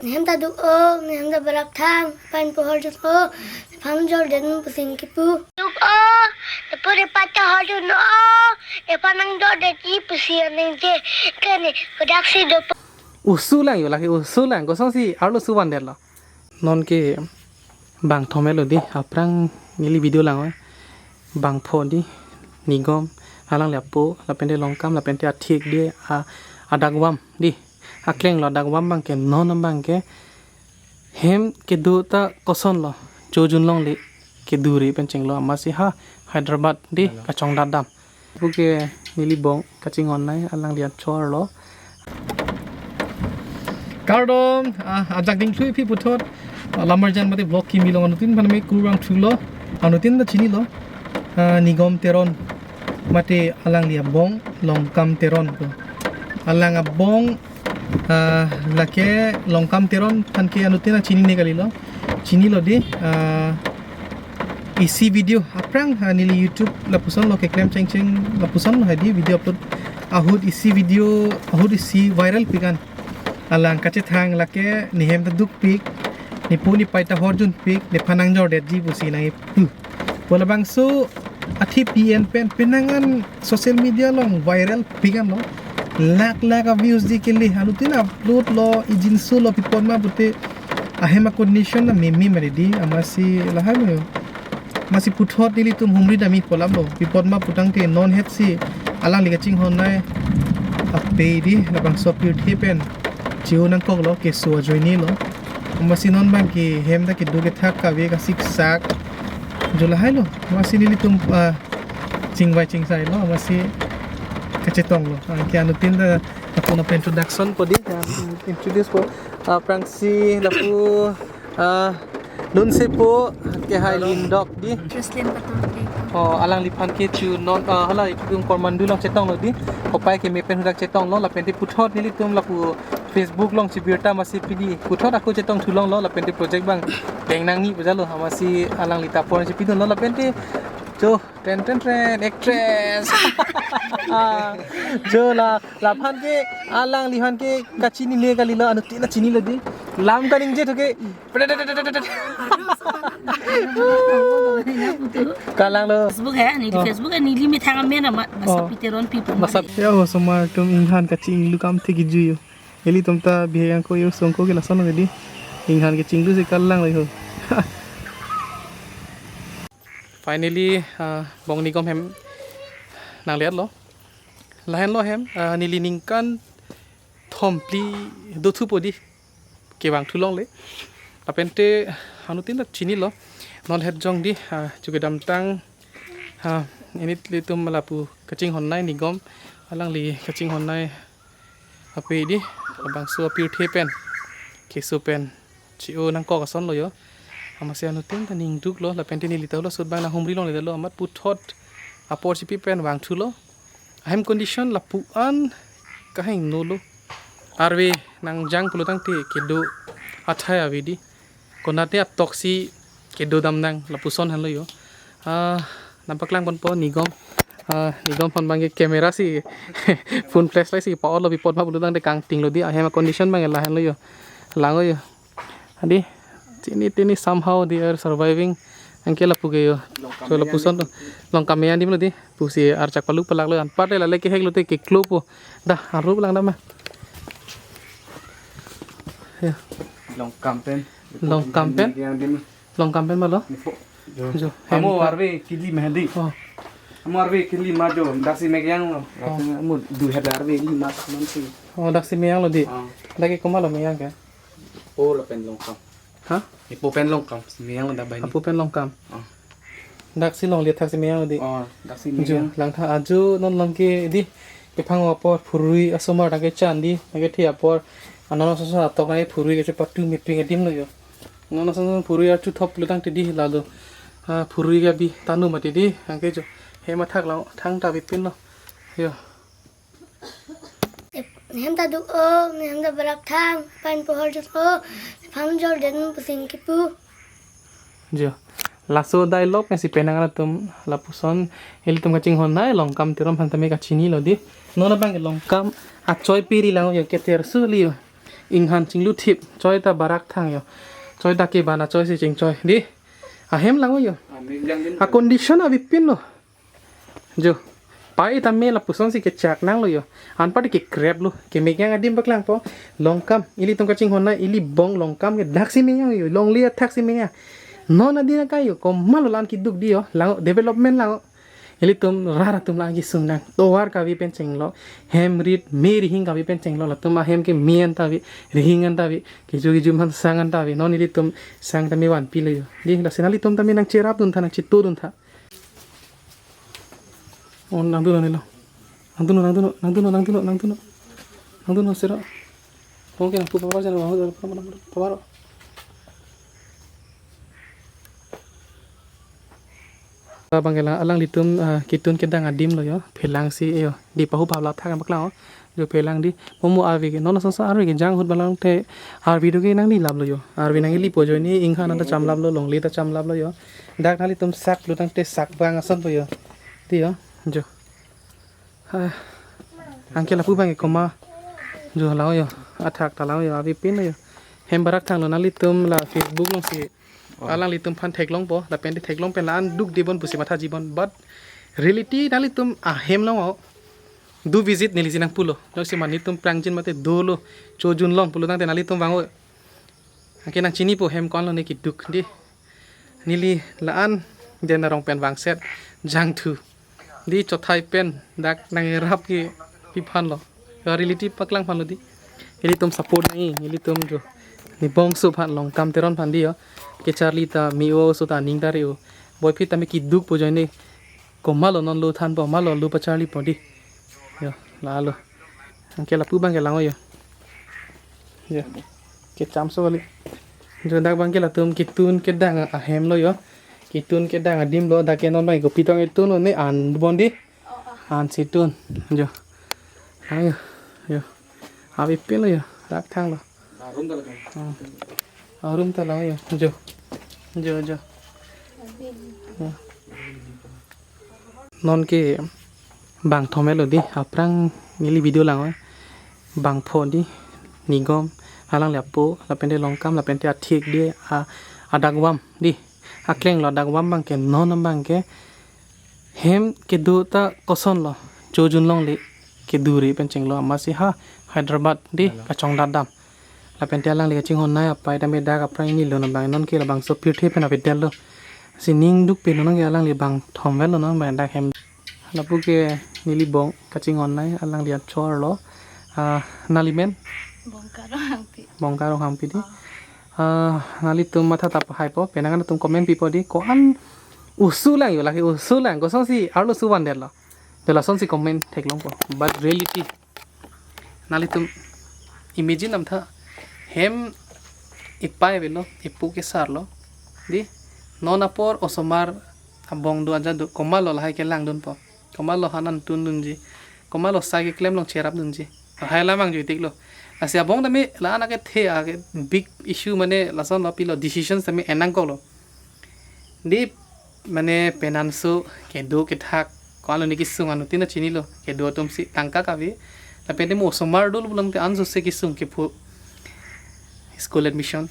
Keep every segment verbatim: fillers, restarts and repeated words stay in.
Nehem ta duk o, nehem ta barak than, pen pohor jut o, nephan jor den pusing kipu. Duk o, nepu nepa ta hor jut o, nephan nangjor detji pusi aning je, kene, kodak si do. Usu lang yo, lake usu lang, kosonsi arlo suvan detlo. Non ke bang thomelo di, aphrang neli video lang oi. Bang pho di, Nigom, alangli apo, lapente Longkam, lapente athik di, a, adakvam di. Akleng lo adakvam abang ke, non abang ke, hem kedo ta koson lo, chojun longle kedo ri pen chenglo, amatsi ha Hyderabad di, kachongdat dam. Puke neli bong kachinghon nai, alangli achor lo. Kardom, ah, ajak dingthu iphi puthot, ah, lamarjan mate vlog kimi long anuttin aphan me kurvangthu lo, anuttin ta chinilo, ah, Nigom Teron, mate alangli abong Longkam Teron ko. Alang abong, ah, lake Longkam Teron aphan ke anuttin ta chinine kalilo, chinilo di, ah, isi video aphrang, ah, neli YouTube lapuson lo keklem chengcheng lapuson lo hadi video upload ahut isi video ahut isi viral pikan. Alang kachethang lake nehem ta dukpik, nepu nepai ta horjunpik, nephan nangjor detji pusi nang ipu. Pu labangso athi P N pen penang an social media along viral pikan lo. Lakh lakh a views di kele, anuttin upload lo, ijinso lo, pi apot ma pute ahem a condition na meme mari di, amatsi lahai lo yo. Amatsi puthot nelitum humri dam-i pu alam lo. Pi apot ma putangte non hetsi alangli kachinghon nai ape di, labangso apirthe pen che-o nangkok lo, keso ajoine lo. Amatsi non abang ke hem ta kedo kethak kave kasiksak. Jo lahai lo. Amatsi nelitum, ah, chingvai chingsai lo, amatsi kachetong lo. Anke anuttin ta akun aphan introduction po di, ah, introduce po. Ah, aphrangsi lapu, ah, dunse po, kehai lindok di. Jocelyn Patur di. Oh, alangliphan ke chu non, ah, hala itum kormandu along chetong lo di. Kopai keme pen hadak chetong lo, lapente puthot nelitum lapu Facebook along chibirta amatsi pidi. Puthot ako chetongthu longlo, lapente project abang deng nangji pu jalo, amatsi alangli ta apor si pidun lo, lapente cho Ten ten ten, actress. Ah, jo la, laphan ke, alangliphan ke kachinine kalilo, anuttin ta chinilo di. Lam kaningje thu ke. Kalang lo. Facebook he, neli, oh, Facebook he, neli methang amen ama, basa, oh, Peter on people. Basa. Ya, osomar atum inghan kachinglu kamthe kejui yo. Ilitum ta bihek angko yo songko ke lason lo di. Inghan kachinglu si kalang lo yo. Finally, ah, bong Nigom hem nangle-etlo. Lahenlo hem, ah, neli ningkan thomphli dothupo di kevangthu longle. Lapente anuttin ta chinilo. Non het jong di, ah, chu kedamtang, ah, inut ilitum lapu kachinghon nai Nigom. Alangli kachinghon nai ape di, labangso apirthe pen, keso pen che-o nangkok ason lo yo. Amatsi anuttin ta ningduk lo, lapente neli ta hula sut abang nanghumri longledetlo, amat puthot apor chipi pen vangthu lo. Ahem condition lapu-an kahingno lo. Arve nangjang pulotangte kedo athai ave di. Konatne atoksi kedo dam nang lapuson henlo yo. Ah, nangpaklang ponpo Nigom. Ah, Nigom aphan abang ke camera si phone flash light si pa-olo, pi apot ma pulotangte kangting lo di, ahem a condition abang lahenlo yo. Lang lo yo. Adi, chini tini somehow they are surviving. Anke lapu ke yo. So lapuson to. Longkam meyang adim lo di. Pusi archak paluk palak lo, anpar te lale kehek lote keklo po. Dah, arup lang dah ma. Ya. Longkam pen. Longkam pen? Yang dim. Longkam pen ma lo? Nipo. Jo. Jo. Amo hem ta arve kili ma di. Oh. Amo arve kili ma jo, daksi meyang lo. Oh. Amo du het arve lima man si. Oh, daksi meyang lo di. Oh. Lake komat lo meyang ke? Oh, lapen Longkam. Ha? Ipo pen Longkam, meyang lo dak banghini. Apo pen Longkam. Oh. Daksi longle thaksi meyang lo di. Oh, daksi jo, meyang. Langtha ajo non along ke di. Kephang apor phurui asomar tangke chan di. Tangke thi apor. Anon ason atok nai phurui kachepatu meping adim lo yo. Anon ason phurui archu thop lo tangte di lalo. Ah, phurui ke bi tanu mati di. Tangke jo. Hem athak lo, thangta bipin lo. Yo. Nehem ta duk o, nehem ta barak than, pen pohor jut o, nephan jor den pusing kipu. Jo. Laso dialogue pensi penang atum lapuson ilitum kachinghon nai Longkam Teron aphan tame kachini lo di. Non abang Longkam achoi piri lang yo, keter su li yo. Inghan chinglu thip, choi ta barak thang yo. Choi ta ke bana choi si chingchoi. Di, ahem lang yo. A condition avepin lo. Jo. Pai ta me lapuson si kechak nanglo yo. Anpar ke krep lo. Kemekyang adim paklangpo. Longkam. Ilitum kachinghon na ili bong longkam ke dak si meyang yo. Longle athak si meyang. Non adin akai yo. Komatlo la-an keduk di yo. Lang development lang. Ilitum rat atum la-an kesung nang. Tovar kave pen chenglo. Hem rit me rihing kave pen chenglo. Latum ahem ke me an ta ave. Rihing an ta ave. Keju keju man sang an ta ave. Non ilitum sang ta me vanpi lo yo. Di, lasi nanglitum ta me nangcherapdun tha, nangchitudun tha. Oh, nangdunlo nelo. Nangdunlo, nangdunlo, nangdunlo, nangdunlo, nangdunlo. Nangdunlo sero. Okay, nangpu pavar jan, pavar, pavar, pavar. Abang ke la alanglitum, ah, ketun kedang adim lo yo. Phelang si yo. Di pahu pabla thak paklang. Jo phelang di. Momo arve ke. Non ason ason arve ke jang ahut balang te arve do ke nangli lap lo yo. Arve nangli po jo ni inghan ta cham lap lo, longle ta cham lap lo yo. Dak nanglitum sak lo tangte sak bang ason po yo. Di yo. Jo. Ha. Anke lapu abang ke koma. Jo lang yo. Athak ta lang yo. Avepin lo yo. Hem barak thang lo nanglitum la Facebook along si. Oh. Alanglitum aphan theklongpo, lapen te theklong pen la-an duk dibon pusi matha jibon. But reality nanglitum ahem long o. Do visit neli jinang pulo. Lok si manitum prangjin mate dolo. Chojun long pulo tangte nanglitum vang o. Anke nangchinipo hem konlo ne keduk di. Neli la-an den arong pen vangset jangthu. Di chothai pen dak nangrap ke pi aphan lo. Yo reality paklang aphan lo di. Ilitum support nang, ilitum jo. Ne bongso aphan Longkam Teron aphan di yo. Kecharli ta me-o so ta ning ta re-o. Boyphit ta me keduk po joine. Komatlo non lo thanpo, komatlo lo pacharlipo di. Yo, lalo. Anke lapu abang ke lang yo. Yo. Kechamso kali. Jo dak abang ke latum ketun kedang ahem lo yo. Ketun kedang adim lo, dak ke non abang kopi tong itum lo ne an bon di. An si tun. Jo. Ayo. Yo. Avepin lo yo. Rak thang lo. Arum ta lang yo. Jo. Jo, jo. Jo. Non ke bang thomelo di, aphrang neli video lang oi. Bang pho di, Nigom, alangli apo, lapen te Longkam, lapen te athik di, a, adakvam di. Akleng lo adakvam abang ke, non abang ke. Hem kedo ta kosonlo, chojun longle kedo ri pen chenglo amatsi ha Hyderabad di kachongdat dam. Lapen te alangli kachinghon nai apai ta me dak aphrang ini lo nang bang non ke labangso pirthe pen avedel lo. Si ning duk pen non ke alangli bang thomvel lo non bang dak hem. Lapu ke neli bong kachinghon nai alangli achor lo. Ah, nangli men? Bongkaro Hangpi. Bongkaro Hangpi di. Ah, nanglitum matha ta pahaipo, penang atum comment pipo di, ko-an oso lang yo, lake oso lang, kosonsi arloso vandetlo. Jo lasonsi comment theklongpo. But reality, nanglitum imagine dam tha, hem ipai avelo, ipo kesarlo. Di, non apor osomar abong do aja do, komatlo lahai kelangdunpo. Komatlo han an tundunji. Komatlo sai keklem along cherapdunji. Lahai alam vangjuitiklo. Lasi abong tame la-an akethe a big issue mane lason lo pilo decisions tame en nangkoklo. Di mane penanso kedo kethak ko-an lo ne kesung anuttin ta chinilo. Kedo atumsi tangka kave. Lapen te mo osomar dolo pulang te anso se kesung kepho. School admission.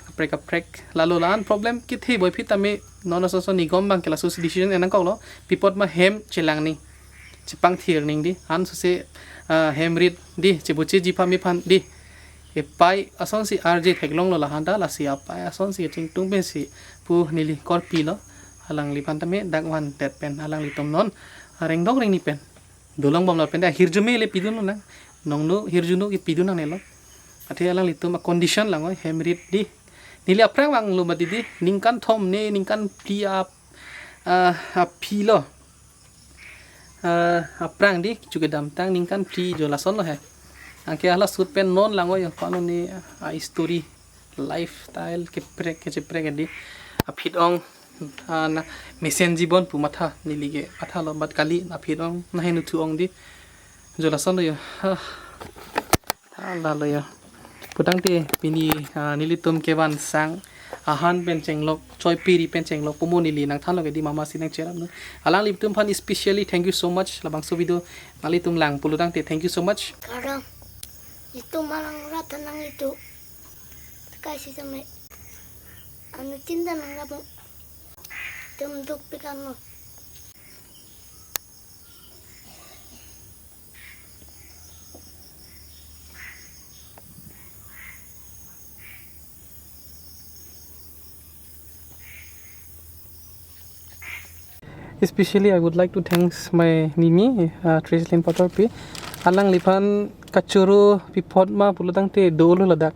Kaprek kaprek. Lalo la-an problem kethe boyphit tame non ason ason Nigom abang ke laso decision en nangkoklo. Pi apot ma hem chelang ning. Chepangthir ning di. Anso se, ah, hem rit di. Chebuche ji pha me phan di. Epai asonsi arje theklonglo lahai ta lasi apai asonsi chingtung pensi pu neli korpi lo. Alangliphan tame dak vandet pen alanglitum non. Rengdok rengni pen. Dolong bomlo pen ahirjume le pidun nang. Nongno hirjuno kepidun nangnelo. Athe alanglitum a condition lang oi hem rit di. Neli aphrang vanglo mati di. Ningkan thom ne ningkan phli ap, ah, aphi lo. Ah, aphrang di kecho kedamtang ningkan phli jo lasonlo he. Anke hala sut pen non lang oi ko-an lo ne a story. Lifestyle keprek kecheprek di. Aphit ong, ah, na mesen jibon pu matha neli ke mathalo but kali aphit ong nahe nuthu ong di. Jo lasonlo yo. Ha. Tha lalo yo. Putangte pini, ah, nelitum kevan sang ahan pen chenglok, choi piri pen chenglok, pumo neli nangthanlo ke di mama si nangcheraplo. Alanglitum aphan especially thank you so much labangso video nanglitum lang pulotangte thank you so much. Karo. Itum alang rat nang itum. Tekai si tame. Anuttin ta nangrap. Itum dukpik ano. Especially, I would like to thanks my nini, uh, Trislin Patorpi. Alangliphan kachoro pi apot ma pulo tangte dolo ladak.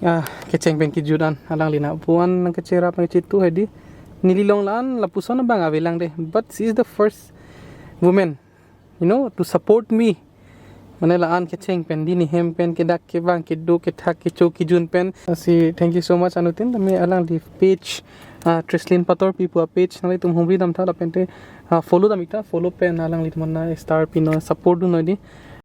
Ah, kecheng pen kejut an alangli nangpu-an nangkacherap nangkachetu hedi. Neli along la-an lapuson abang avelang de. But she is the first woman, you know, to support me. Mane la-an kecheng pen, dini hem pen, kedak kevang, kedo kethak, kecho kejun pen. Lasi thank you so much anuttin. Tame alangli page, ah, Trislin Patorpi pu a-page nanglitum humri damtha lapen te, ah, follow dam ik ta, follow pen alanglitum an star pinon, support dun noi di.